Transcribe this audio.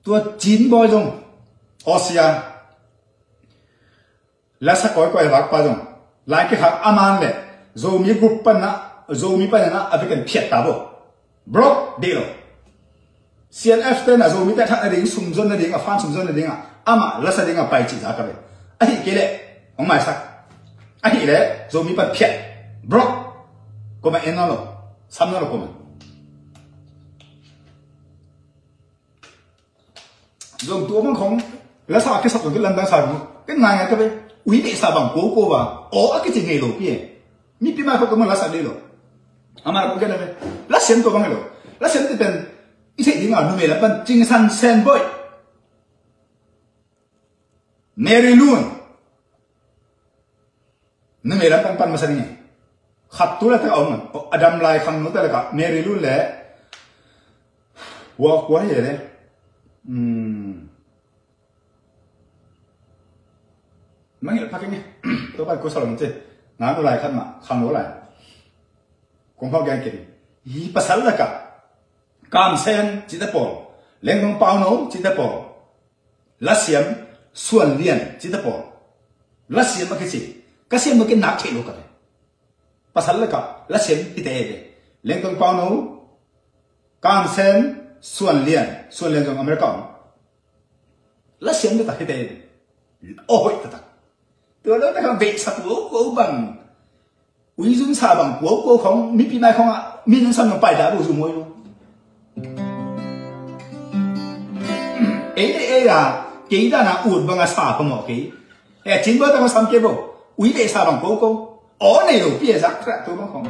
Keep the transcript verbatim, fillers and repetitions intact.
Tua Chin Boy zong, Asia, lasa kawikawi a vakpa zong, lai kikhak a man le Zomi group panna, Zomi panna a vekin phiat ta bo. Block dih lo. C N F te na Zomi te thak nading, sumzon nading, a fan sumzon nading a, amah lasa ding a pai cih za ka ve. Ahi kei leh hong maisak. Ahi leh Zomi pan phiat. Block. Koma en na lo. Sam na lo koma. Zong tua bang khong lasa a kisap zong kilamdang sa zong ken ngai ngai ka ve. Ui ve sa bang ko ko ba aw a kici ngei lo pi e. Mipi mai khong ka mun lasa dih lo. Amah kong ken a ve. Lasiam tua bang hi lo. Lasiam ti pen i theih ding a numei lam pan Cingsan Sen Boih, Mary Lun. Numei lam pan pan masa ding e. Khat tu la tak a om a dam lai khangno te lak ah Mary Lun le, wa kua hi le. Mangngilh pha keng e. Tua pan kua sa lo ci. Nang tu lai khat mah khangno lai. Kong phau gen kei ding hi. Pasal lak ah Kam Sen cite pawl, Lengtong Pauno cite pawl, Lasiam Suan Lian cite pawl. Lasiam a kici, ka siam lo kin nak theih lo ka ve. Pasal lak ah Lasiam hite e ve. Lengtong Pauno, Kam Sen, Suan Lian, Suan Lian zong America om. Lasiam taktak hite e ve. Aw hoih taktak. Tua lo taktak veisa ko ko bang. Ui zun sa bang ko ko khong mipi mai khong a min zun sam nong pai da bu zun ngoi lo. Ei le ei a kei dana ut bang a sa phamawh kei. E Chin Boy ta khong sam kei bo. Ui veisa bang ko ko. Aw nei lo pi e zak tra tu bang khong.